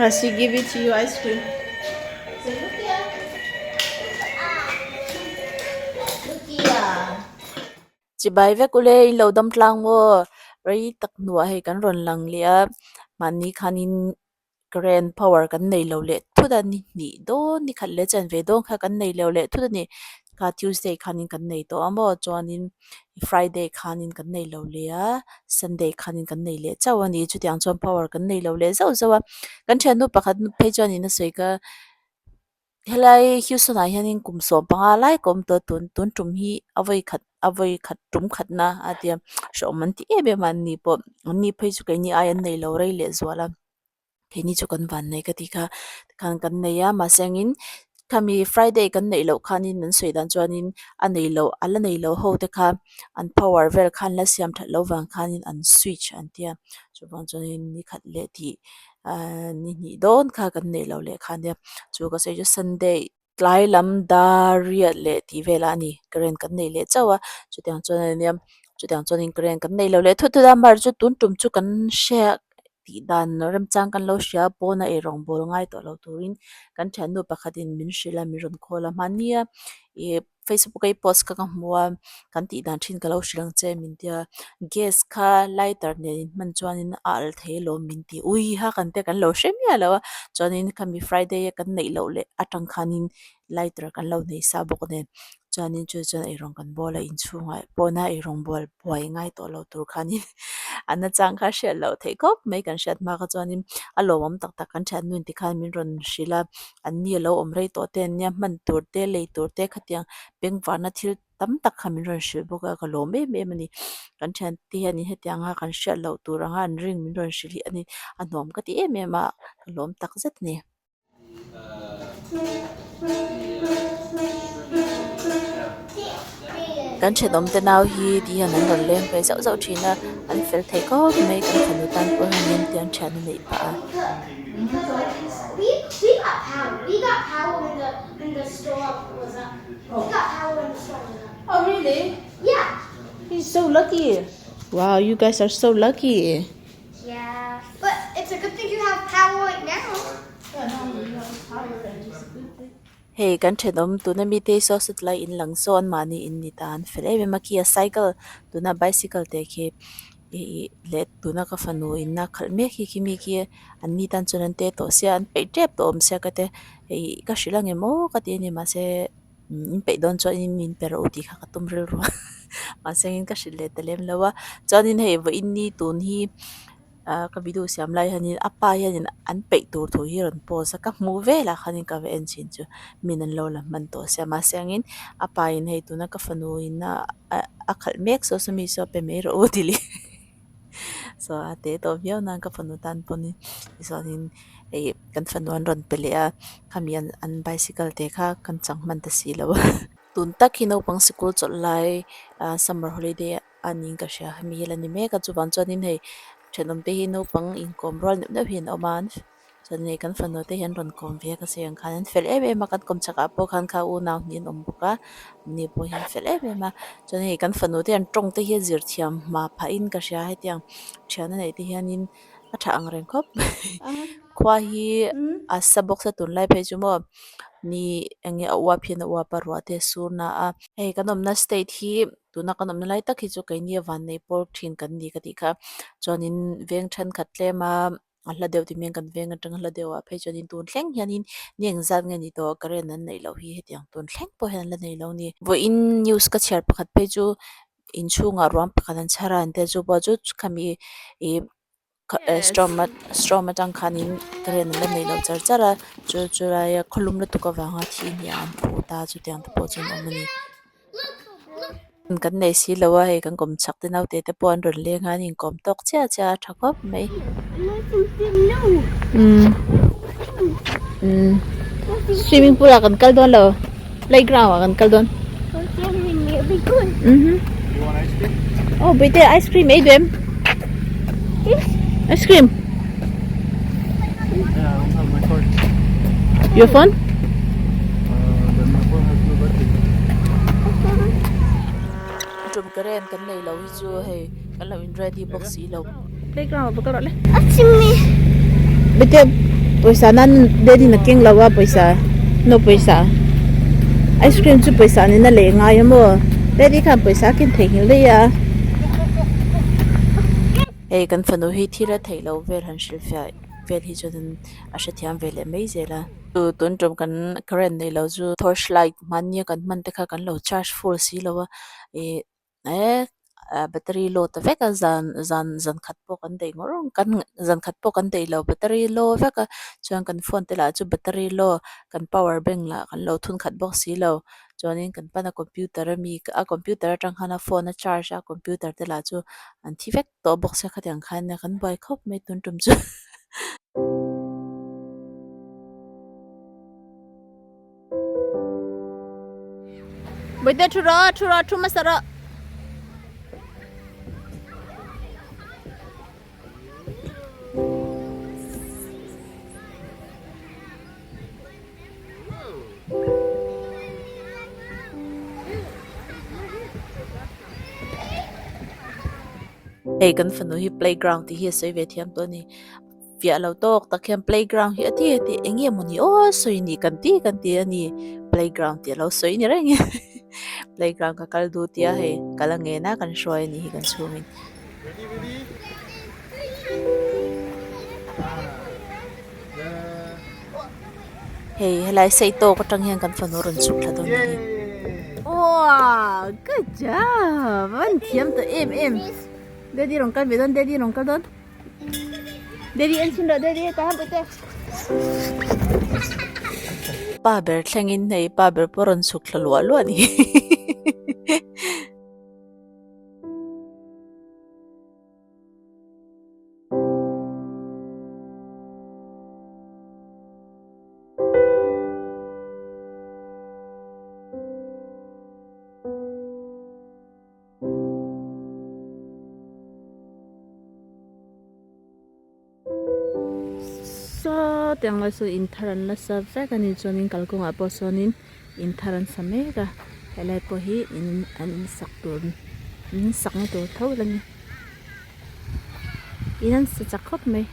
Has she give it to you ice cream? Say look here. Look here. Chibai vek ule in lo dam tlang maw? Rei tak hnuah hei kan rawn lang leh a, mahni khanin current power kan nei lo leh thut a ni hnih dawn ni khat leh chanve dawn kha kan nei lo leh thut a ni. Kha Tuesday khanin kan nei tawh a maw chuanin Friday khanin kan nei lo leh a, Sunday khanin kan nei leh chauh a ni. Chutiang chuan power kan nei lo leh zauh zauh a, kan thiannu pakhat phei chuanin a sawi kha. Helai Houston ah hianin kum 15 lai ka awm tawh a tun tun tum hi a vawi khat a vawi khat tum khatna a tia hrehawm an ti em em a an ni pawh an ni phei chu keini ai an nei lo rei leh zual a keini chu kan van nei ka ti kha tikhan kan nei a mahse angin khami Friday kan neih loh khanin an sawi dan chuanin a nei loh a la nei lo ho te kha an power vel khan la siam that loh vang khanin an switch an tia chuvang chuanin ni khat leh tih ahh ni hnih dawn kha kan neih loh leh kha nia chu ka sawi chu sunday tlai lam dar riat leh tih velah a ni current kan nei leh chauh a chutiang chuan a nia chutiang chuanin current kan nei lo leh thut thut a amaherawhchu chu tun tum chu kan hria tih dan remchang kan lo hria pawna eirawng bawl ngai tawh lo turin kan thiannu pakhatin min hrilh a min rawn call a hmania ih Facebook a i post kha ka hmu a kan tih dan thin ka lo hrilh ang che min tia gas kha lighter nen in hman chuanin a alh thei alawm min ti ui ha kan te kan lo hre miah lo a chuanin khami Friday a kan neih loh leh atang khanin lighter kan lo nei sa bawk nen chuanin chu chuan eirawng kan bawl a inchhungah pawna eirawng bawl buai ngai tawh lo tur khanin a nachang kha hriat loh theih khawp mai kan hriat hma kha chuanin a lawmawm tak tak kan thiannu in tikhan min rawn hrilh a. An ni a lo awm rei tawh te an nia hman tur te lei tur te khatiang bengvarna thil tam tak kha min rawn hrilh bawk a ka lawm em em a ni kan thiante hianin hetiang a kan hriat loh tur anga an ring min rawn hrilh hi a ni a nuam ka ti em em a ka lawm tak zet a ni. Kan thenawm te nau hi ti hian an rawn leng ve zauh zauh thin a an fel thei khawp mai kan fanu tan pawh hian tiang thian a neih phah a. We we got power. We got power when the when the storm was up. We got power when the storm was up. Oh really? Yeah. He's so lucky. Wow, you guys are so lucky. Yeah. But it's a good thing you have power right now. Yeah, now we have power and it's a good thing. Hei kan thenawm tuna mite saw satlai in lang saw an mahni in ni ta an fel em em a khi a cycle tuna bicycle te khi ih leh tuna ka fanu in a khalh mek hi khi mi khi an ni tan chuan an te tawh sia an peih tep tawh awm sia ka te ih ka hrilh ang em aw ka ti a ni mahse in peih dawn chuan in min pe rawh u tih kha ka tum rilru a mahse ka hrilh leh ta lem lo a chuanin hei vawiin ni tun hi. Ah ka video siam lai hianin a pa hianin an peih tur thu hi a rawn post a ka hmuh velah khanin ka va en thin chu min an lo la hman tawh sia mahse angin a pa in hei tuna ka fanu in a a khalh mek saw saw mi saw a pe mai rawh u ti leh so a te tawh viau nan ka fanu tan pawhin tichuanin hei kan fanu an rawn pe leh a khami an an bicycle te kha kan chang hman ta si lo a tun tak hi naupang sikul chawlh lai ah summer holiday a niin ka hria hemi hi la ni mek a chuvang chuanin hei thenawm te hi naupang inkawm rual neuh neuh hi an awm a chuan hei kan fanu te hi an rawn kawm ve a ka sawi ang khan an fel em em a kan kawm chhakah pawh khan kha unau hnih an awm bawk a an ni pawh hi an fel em em a chuan hei kan fanu te hian tawng te hi a zir thiam hma phah in ka hria hetiang thian a neih te hianin a tha ang reng khawp mai khua hi a sa bawk se tunlai phei chu maw ni eng nge a uap hian a uap a ruah te a sur na a hei kan awmna state hi. Tuna kan awmna lai tak hi chu keini a vannei pawl thin kan ni ka tih kha. Chuanin veng thenkhat tlem a a hla deuh tih miang kan veng atanga hla deuh ah phei chuanin tun thleng hianin ni engzat nge ni tawh current an neih loh hi hetiang tun thleng pawh hian an la nei lo a ni. Vawiin news ka chhiar pakhat phei chu inchhungah ruam pakhat an chhar a an tia chu pawh chu khami ih storm storm atang khanin current an la nei lo char char a chu chu laia khawlum lutuk avanga thi hniah an phu ta chutiang te pawh chu an awm a ni. Kan nei si lo a hei kan kawm chhak te naute te pawh an rawn leng a an inkawm tawk chiah chiah a tha khawp mai. Swimming pool ah kan kal dawn lo playground ah kan kal dawn. Oh bete ice cream ei duh em? Ice cream. Yeah, I don't have my card. Your phone? But my phone has no battery. Tum current kan nei lo hi chu hei kan lo in ready bawk si lo. Playground ah va kal rawh le. Bete Pawisa nan daddy na keng lo a pawisa no pawisa ice cream chu pawisa nen a leh ngai a maw daddy khan pawisa a ken theihnghilh daih a. Hei kan fanu hi thil a theih loh vel han hrilh fiah vel hi chuan a hrethiam ve leh mai zel a. Tun tum kan current neih loh chu torch light hmanni a kan hman te kha kan lo charge full si lo a ih eh battery low ta vek a zan zan zan khat pawh kan daih ngawr kan zan khat pawh kan daih lo battery low vek a chuan kan phone te lah chu battery low kan power bank lah kan lo thun khat bawk si lo chuanin kan pana computer ami a computer atang khan a phone a charge a computer te lah chu an thi vek tawh bawk sia khatiang khan kan buai khawp mai tun tum chu. Bawihte thu rawh thu rawh thu hmasa rawh. Hei kan fanu hi playground tih hi a sawi ve thiam tawh a ni. Fiah lo tawk tak hian playground hi a ti a ti eng nge mawni aw sawi ni kan ti kan ti a ni playground tih a lo sawi ni reng playground ka kal duh tia hei kal a ngen a kan hruai a ni hi kan chhungin. Hei helai sei tawk atang hian kan fanu rawn chhuk thla dawn a ni hi. Wow good job a van thiam tawh em em daddy rawn kal ve dawn daddy rawn kal dawn. Daddy en chhin rawh daddy heta han pute. Pa ber thlengin hei pa ber pawh rawn chhuk thla luah luah a ni. Saw tiang lai sawn in thar an la sa vek a ni chuanin kalkawngah pawh sawnin in thar an sa mek a helai pawh hi in an in sak tur in sakna tur tho la ni in an sa chak khawp mai.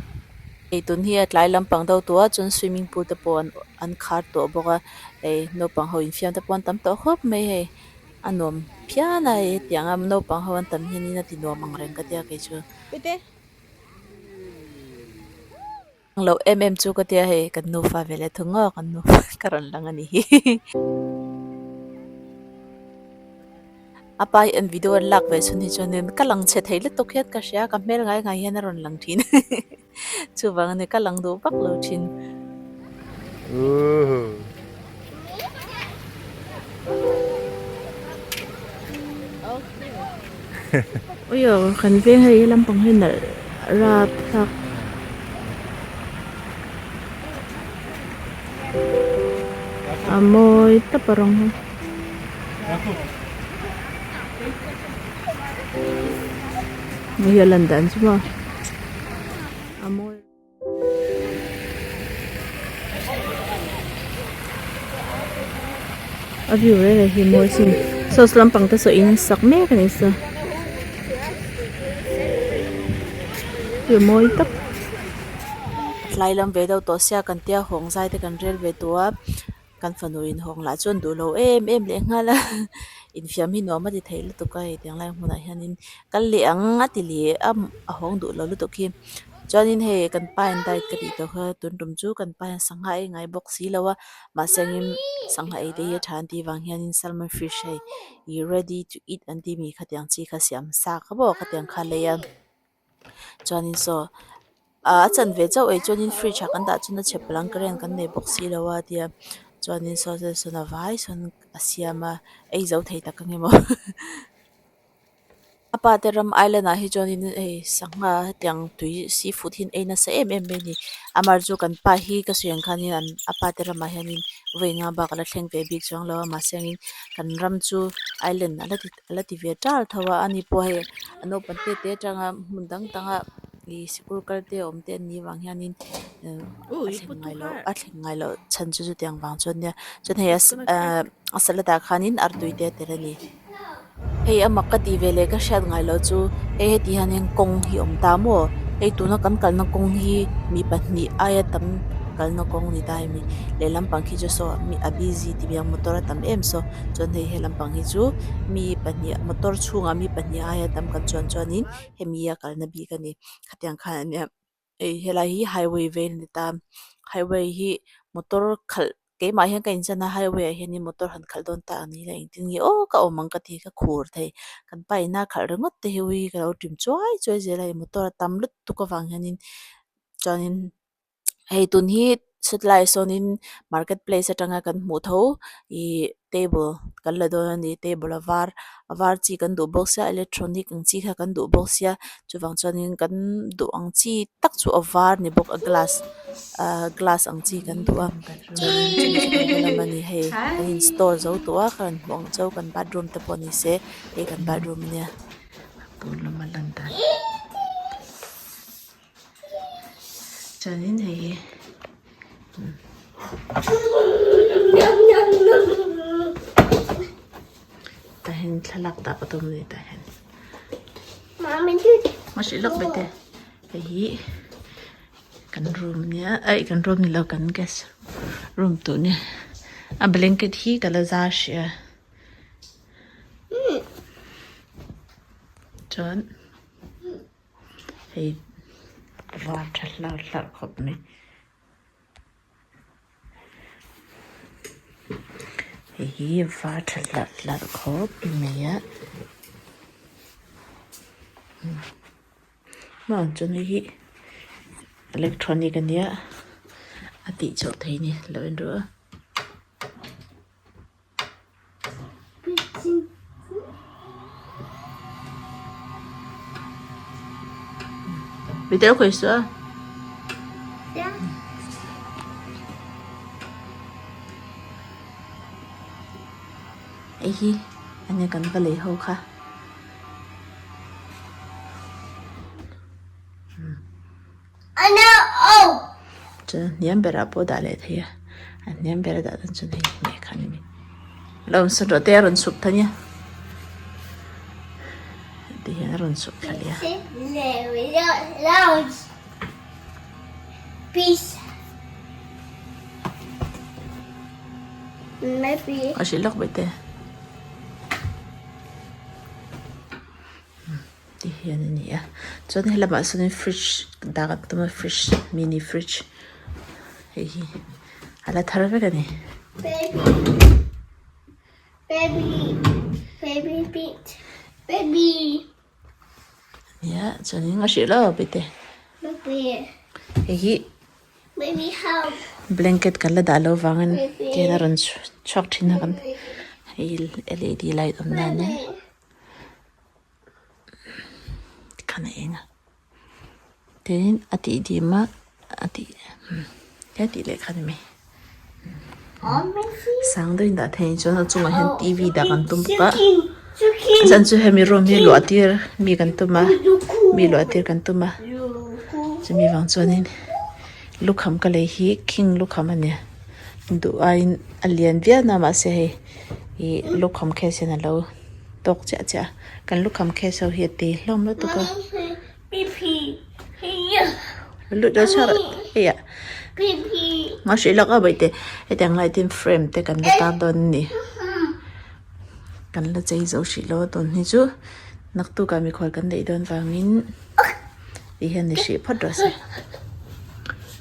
Hei tun hi a tlai lampang deuh tawh a chuan swimming pool te pawh an khar tawh bawk a hei naupang ho infiam te pawh an tam tawh khawp mai hei. A nuam phian a hei hetiang a naupang ho an tam hianin a ti nuam ang reng ka tia kei chu. Lo em em chu ka tia hei kan nufa ve leh thung aw kan nufa ka rawn lang a ni hi. A pa hi an video an lak ve chhun hi chuanin ka lang chhe thei lutuk hian ka hria ka hmel ngai ngai hian a rawn lang thin chuvang a ni ka lang duh vak lo thin. Uiaw kan veng hei he lampang hi nalh rap thlak. A mawi tawp a rawng hi. Hei hi a lan dan chu maw a mawi. A view reng reng hi mawi sin saw lampang te saw in sak mek a ni saw view mawi tak. Tlai lam ve deuh tawh sia kan tia hawng zai te kan rel ve tawh a. Kan fanu inhawng lah chuan duh lo em em leh nghal a infiam hi nuam a ti thei lutuk a hei tiang lai hmunah hianin kal leh ang a ti leh a a hawng duh lo lutuk hi chuanin hei kan pa in diet ka tih tawh kha tun tum chu kan pa hian sangha ei ngai bawk si lo a mahse engin sangha ei te hi a tha an tih vang hianin salmon fish hei ih ready to eat an tih mi khatiang chi kha siam sa kha maw khatiang kha a lei a. Chuanin saw ah a chanve chauh ei chuanin fridge ah kan dah chuan a chhe palh ang current kan nei bawk si lo a tia chuanin saw sawn a vai sawn a siam a ei zo thei tak ang emaw a pa te ram island ah hi chuanin hei sangha hetiang tui seafood hi an ei nasa em em mai a ni amaherawhchu chu kan pa hi ka sawi ang khanin an a pa te ramah hianin vawi nga bak a la thleng ve bik chuang lo a mahse angin kan ram chu island a la ti. A la ti ve ṭar tho a ani pawh hei a naupang te te atanga hmun dang danga ih sikul kal te awm te an nih vang hianin a thleng ngai loh a thleng ngai loh chhan chu chutiang vang chuan nia chuan hei a salad ah khanin artui te a tel a ni hei a mak ka tih ve leh ka hriat ngai loh chu hei heti hianin kawng hi a awm ta maw hei tuna kan kalna kawng hi mi pahnih aia tam. kalna kawng ni ta hemi lehlam pang khi chu saw mi a busy ti mai ang motor a tam em saw chuan hei helam pang hi chu mi pahnih motor chhungah mi pahnih aia tam kan chuan chuanin hemi a kalna bik a ni khatiang khan a nia hei helai hi highway vel a ni ta highway hi motor khalh keimah hian ka inchan a highway ah hianin motor han khalh dawn ta ang ni ila engtin nge aw ka awm ang ka ti ka khur thei kan pa ina khalh ringawt te hi ui ka lo ṭim chuai chuai zel a hei motor a tam lutuk avang hianin chuanin hei tun hi sawtlaiah sawnin market place atanga kan hmuh tho ihh table kan la dawn a ni table a var a var chi kan duh bawk sia electronic ang chi kha kan duh bawk sia chuvang chuanin kan duh ang chi tak chu a var ni bawk a glass ahh glass ang chi kan duh a chuanin chumi chu kan va lam a ni hei kan install zo tawh a ka rawn hmuh ang chauh kan bathroom te pawh ni se hei kan bathroom a nia pawn lama lan dan. Chuanin hei hi tah hian thlalak dah ka tum a ni tah hian a hrih lawk mai te hei hi kan room ania aih kan room ni lo kan guest room tur ania a blanket hi ka la zar hrih a chuan. Hei var tha hlar hlar khawp mai. Hei hi var tha hlar hlar khawp mai a. Hma chuan hei hi electronic a nia a tih chhuah theih a ni lo en rawh a. Bideu khawih suh a. Hei hi enge kan va lei ho kha. Chuan hniam berah pawh dah leh thei a a hniam bera dah dawn chuan hei hmeh kha ani mai lo awm sawn rawh te a rawn chhuk thla nia ti hian a rawn chhuk thla leh a. A hrilh lawk mai te. Ti hian a ni a chuan he lamah sawnin fridge dah kan tum a fridge mini fridge hei hi a la thar vek a ni. Nia chuanin a hrih lo bete hei hi blanket kan la dah loh vangin tihian a rawn chhuak thin a kan hei L E D light awm na ania. Tikhan a eng a tin a tih dim a a tih he tih leh kha a ni mai sang deuh in dah thei a ni chuan a chungah hian t v dah kan tum bawk a a chhan chu hemi room hi luah tir mi kan tum a mi luah tir kan tum a chumi vang chuanin lukham ka lei hi khing lukham a nia duh aiin a lian viau na mahse hei ih lukham case hian a lo. Tawk chiah chiah a, kan lukham case ho hi a te hlawm lutuk a. Lut lo chhuak rawh hei ah ngaw hrih lawk a bawihte hetiang lai tin frame te kan la tar dawn a ni kan la chei zo hrih lo a tun hi chu naktuk ah mikhual kan neih dawn vangin ti hian ni hrih phawt rawh se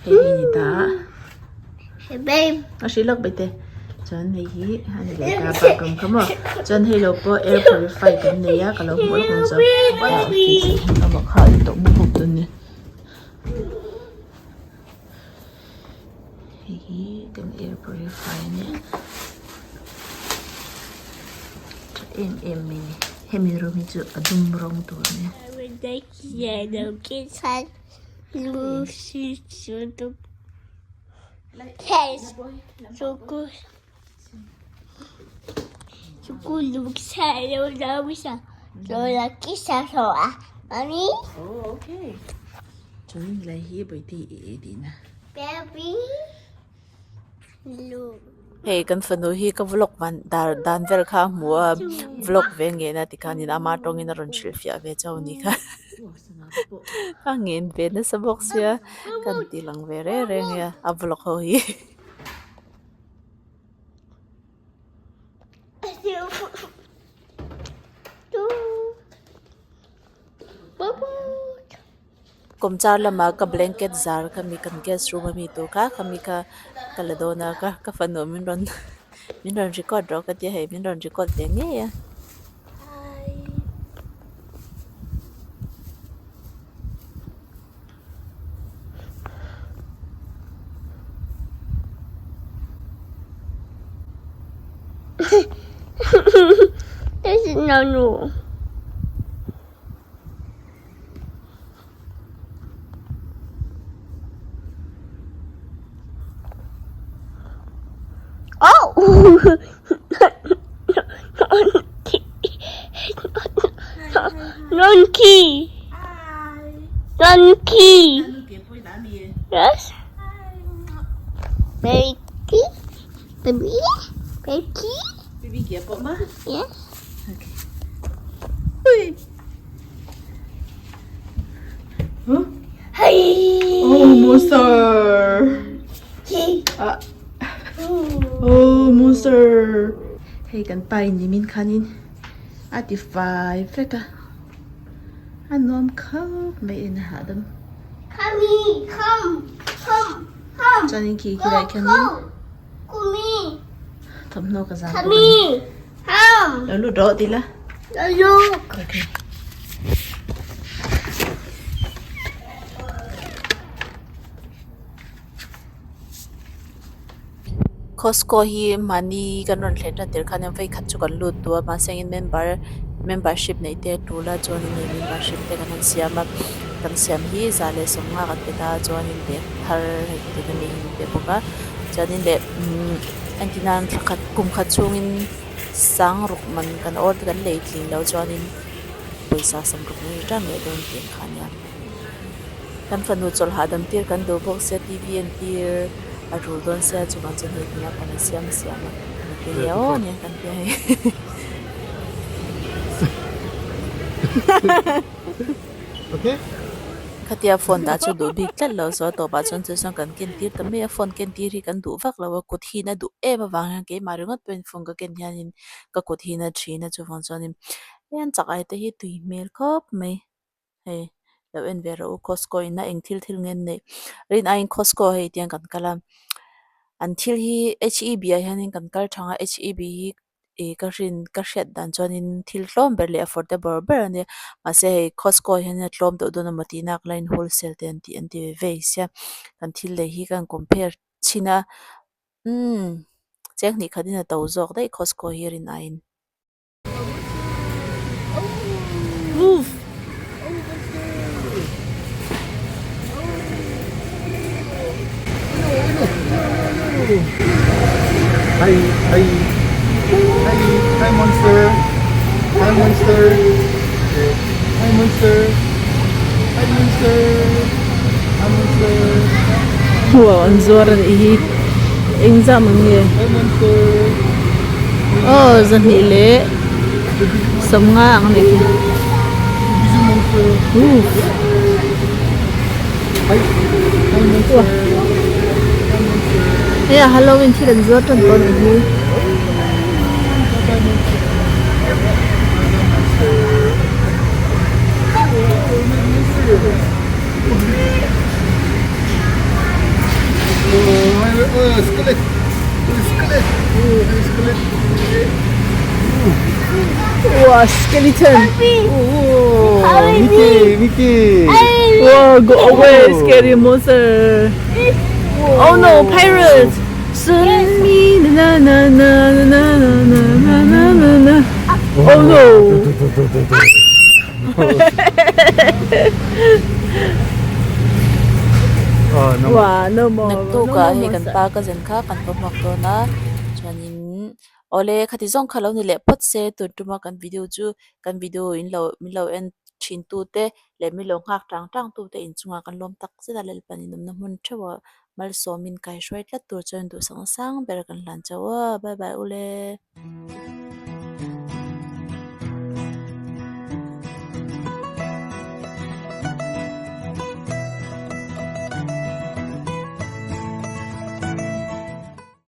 hei hi ni ta a. A hrih lawk bete chuan hei hi a ni leh ta bathroom kha maw chuan hei lo pawh air purify kan nei a ka lo hmuh lawk ang chu a kha a tawh bawk bawk dawn nia hei hi kan air purify a nia tha em em mai a ni hemi room hi chu a dum rawng tur a nia. Chuan helai hi Bawihtei i ei tihna. Hei kan fanu hi ka vlog van dar dan vel kha a hmu a vlog ve ngei na tikhanin ama tawngin a rawn hrilhfiah ve chauh a ni kha. A ngen ve nasa bawk sia kan ti lang ve reng reng a a vlog ho hi. Kawmchar lama ka blanket zar kha mi kan guest room ami tur kha khami kha ka la dawn a ka ka fanu min rawn min rawn record rawh ka tia hei min rawn record ve ngei a. This is Nanu. Oh! Monkey. Monkey. Yes. Baby. Baby. Baby. Yes. Okay. Huh? Hey. Oh, monster! Ah. Oh, monster! Hei kan pa in nimin khanin a ti fai vek a, a nuam khawp mai en a hahdam. Come, come, come, come. Chuanin khi khilai khianin thawmhnaw ka zam bawk a ni. Lo lut rawh ti la. Lo lut. Okay. Costco hi mahni kan rawn thlen tan tir khan vei khat chu kan lut duh a mahse engin member membership neih te a tul a chuanin hei membership te kan han siam a kan siam hi za leh sawmnga kan pe ta a chuanin bag thar hei tuna mi hi min pe bawk a chuanin leh umm entir nan thla khat kum khat chhungin sang ruk man kan order kan lei tling loh chuanin pawisa sawmruk mai tan leh dawn tih ang kha a nia. Kan fanu chawlh hahdam tir kan duh bawk sia T V en tir a rul dawn sia chuvang chuan hei tina kan siam siam a ni te hi aw nia kan tia hei. Khatia phone dah chu duh bik tlat lo zo tawpah chuan chu chuan kan ken tir ta mai a phone ken tir hi kan duh vak lo a kut hi na duh em avang hian keimah ringawt pawhin phone ka ken hianin ka kut hi na thin a chuvang chuanin hian chak ai te hi tui hmel khawp mai. Hei lo en ve rawh u Costco in a eng thil thil nge an neih rin aiin Costco hei tiang kan kal a an thil hi H E B ah hianin kan kal thang a H E B hi ih ka hrin ka hriat dan chuanin thil tlawm ber leh affordable ber a nia mahse hei Costco ah hian a tlawm deuh dawn emaw tih nak laiin wholesale te an tih an ti ve ve sia kan thil lei hi kan compare chhin a umm cheng hnih khat in a to zawk daih Costco hi rin aiin. Woof! Hi, hi, hi, hi, monster. Hi, monster. Hi, monster. Hi, monster. Hi, monster. Wow, an zuar a nih hi. Eng zam ang nge? Hi, monster. Aw zahnih leh sawmnga ang a nih khi. Hei a Halloween thil an zuar tan tawh a nih hi. Wow, skeleton. Oh, Mickey, Mickey. Wow, go away, scary monster. Oh no, pirates. 神秘的na na na na na na na na na na. Oh no. Wow, no more. Naktukah hei kan pa ka zen kha kan va hmuak dawn a chuanin awle khati zawng kha lo ni leh phawt se tun tuma kan video chu kan video in lo min lo en thin tu te leh min lo nghak tang tang tu te inchungah kan lawm tak zet a lalpan in awmna hmun theuh ah malsawmin kaihruai tlat tur chuan duhsak nasang ber kan hlan chauh a bye bye ule.